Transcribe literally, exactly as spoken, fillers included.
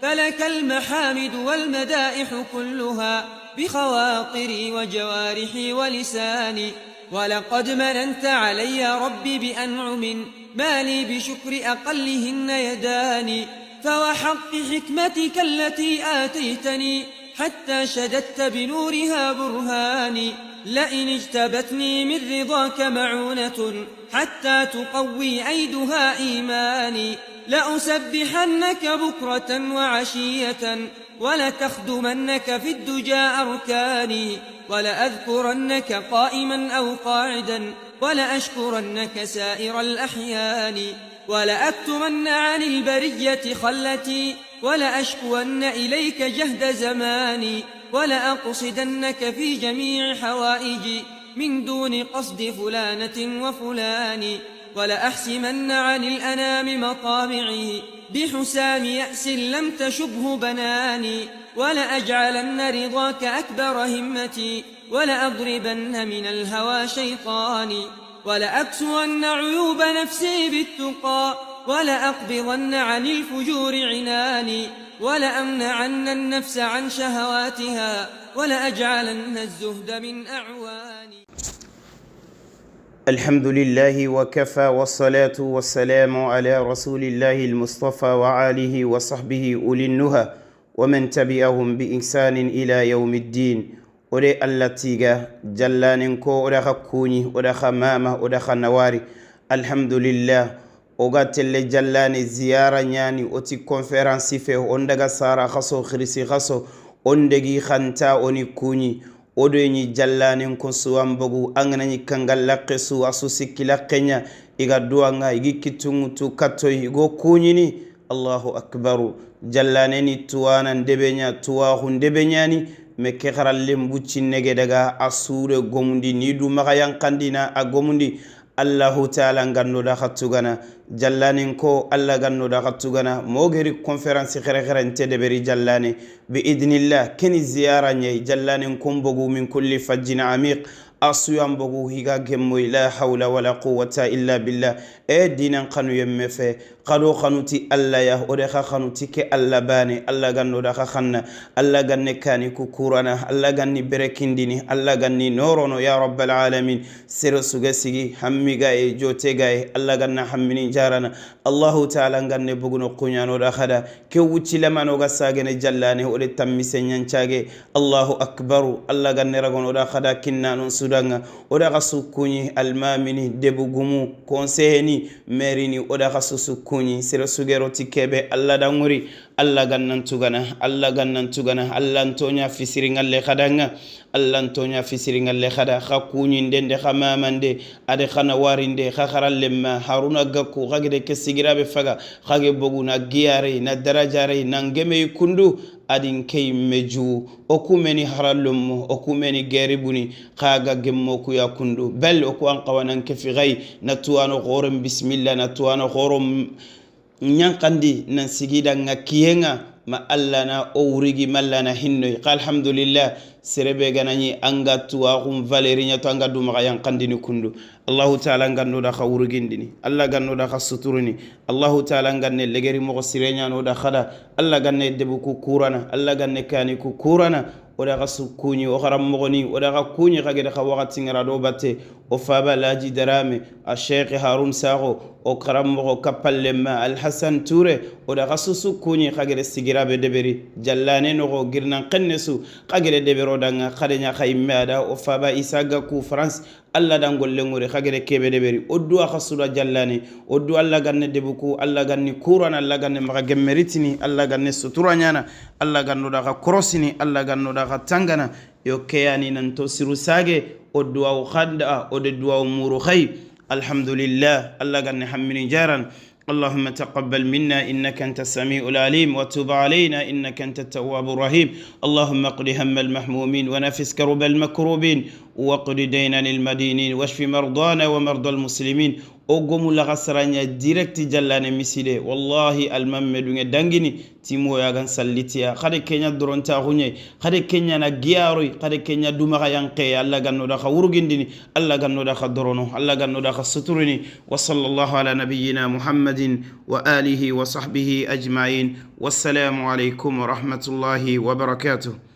فلك المحامد والمدائح كلها بخواطري وجوارحي ولساني. ولقد مننت علي رب بأنعم ما لي بشكر أقلهن يدان. فوحق حكمتك التي آتيتني حتى شددت بنورها برهاني. لئن اجتبتني من رضاك معونة حتى تقوي أيدها إيماني. لأسبحنك بكرة وعشية ولتخدمنك في الدجى أركاني. ولأذكرنك قائما أو قاعدا ولأشكرنك سائر الأحيان. ولأكتمن عن البرية خلتي ولأشكون إليك جهد زماني. ولأقصدنك في جميع حوائجي من دون قصد فلانة وفلان. ولأحسمن عن الأنام مطامعي بحسام يأس لم تشبه بناني. ولأجعلن رضاك أكبر همتي ولأضربن من الهوى شيطاني. ولأكسون عيوب نفسي بالتقى ولأقبضن عن الفجور عناني. ولأمنعن النفس عن شهواتها ولأجعلن الزهد من أعواني. الحمد لله وكفى والصلاة والسلام على رسول الله المصطفى وآله وصحبه أولي النهى ومن تبعهم بإحسان إلى يوم الدين. O de Alla tiiga, jallaanen ko o da xa kuuɲi, o da xa maama, o da xa nawaari. Alhamdulillah. O ga telle jallaane ziyaara ɲaani, o ti konferansi fe, o n daga saara xaso, xirisi xaso, o n degi xanta, o ni kuuɲi. O do i ɲi jallaanen ko suwan bogu, a ŋa na ɲi kanga laxe su, a su sikki laxe ɲa, i ga duwa ŋa, i gi kittuŋu tu kattoy, i go kuuɲini. Allahu akbaru. Jallaane ni tuwaana n debe ɲa, tuwaaxu n debe ɲaani, me ke xarallen bucci nege daga a suure gomundi, ni du maxa yanqandi na a gomundi. Allahu taala n ga no da xa tugana, jallaanen ko Alla ga no da xa tugana, mo geri konferansi xerexere nte deberi jallaane, bi idinillah, ke ni ziyaara ɲa i jallaanen ko n bogu min kulli fajjin amiq, a suyan bogu higa gemmoy, la hawla wala quwwata illa billah. E diinan xanuyen me fe, xa do xanu ti Alla ya, o de xa xanu ti ke Alla baane, Alla ga no da xa xanna, Alla ga ne kaani ku kuurana, Alla ga ni berekindini, Alla ga ni noorono, ya rabbal alamin. Sere su ga sigi, hammi ga ye, joote ga ye, Alla ga na hammini jaarana. Allahu taala n ga ne bogu no kuuɲa no da xa da, ke wucci lama no ga saage ne jallaane, o de tammise ɲancaage. Allahu akbaru. Alla ga ne rago no da xa da kinna no sudaŋa. O da xa su kuuɲi, almaamini, debu gumu, konseheni, meerini, o da xa su su kuuɲi. Sere su gero ti ke be Alla da ŋuri. Alla ga na n tugana, Alla ga na n tugana, Alla n tooɲa fisiriŋa le xa da ŋa, Alla n tooɲa fisiriŋa le xa da, xa kuuɲinde n de, xa maamande, a de xa nawaarinde, xa xarallen ma, Haruna Gakku, xa gede ke sigira be faga, xa ge bogu na giyaare, na darajaare, na n geme i kundu, a di n ke i me juu, o ku me ni harallon mo, o ku me ni geri buni, xa ga gemmo ku ya kundu, bel o ku an xawa na n ke fi xa i, na tuwaano xooro n bisimilla, na tuwaano xooro n ɲanqandi na n sigida ŋa kiye ŋa, ma Alla na o wurigi, ma Alla na hinnoy. Xa alhamdulillah, sere be ga na ɲi an ga tuwaaxu n valeri ɲa to an ga du maxa yanqandini kundu. Allahu taala n ga no da xa wurigindini. Alla ga no da xa suturini. Allahu taala n ga ne legeri moxo sire ɲa no da xa da. Alla ga ne debu ku kuurana. Alla ga ne kaani ku kuurana. O da xa su kuuɲi, o xaranmoxoni, o da xa kuuɲi, xa gede xa waxati ŋara do batte, o faaba Laaji Daraame, a Sheikh Harun Saxo, o xaranmoxo kappalle ma Alhasan Ture, o da xa su su kuuɲi, xa gede sigira be deberi, jallaane noxo girinan xenne su, xa gede debero da ŋa, xa de ɲa xa i me a da, o faaba Isa Gaku France, Alla da n gollen ŋuri, xa gede ke be deberi, o duwa xa su da jallaane, o du Alla ga ne debu ku, Alla ga ni kuurana, Alla ga ne maxa gemmeritini, Alla ga ne sutura ɲaana, Alla ga no da xa korosini, Alla ga no da xa tangana, yo ke ya ni na n to siru saage, o duwawu xa da, o de duwawu muuru xa i. Alhamdulillah, Alla ga ne hammini jaarana. اللهم تقبل منا إنك أنت السميع العليم وتب علينا إنك أنت التواب الرحيم. اللهم اقض هم المهمومين ونفس كرب المكروبين واقض دينا المدينين واشف مرضانا ومرضى المسلمين އޮއްގޮމު ލަގަސްރަންޏަށް ޑިރެކްޓް ޖައްލާނެ މިސިލެ. ވައްލާހި އަލްމަންމެ ދުންޏެއް ޑަންގިނި ތިމޯޔާގަން ސައްލިތިއާ. ކަދެ ކެންޏަށް ދުރުންތާ ހުންޏެއް، ކަދެ ކެންޏަނަށް ގިޔާރުއި، ކަދެ ކެންޏަށް ދުމަގަ ޔަންކޭ. އައްލަ ގަންނުޑަކަށް އުރުގިންދިނި، އައްލަ ގަންނުޑަކަށް ދޮރޮނު، އައްލަ ގަންނުޑަކަށް ސުތުރިނި. وصلى الله على نبينا محمد وآله وصحبه أجمعين. والسلام عليكم ورحمة الله وبركاته.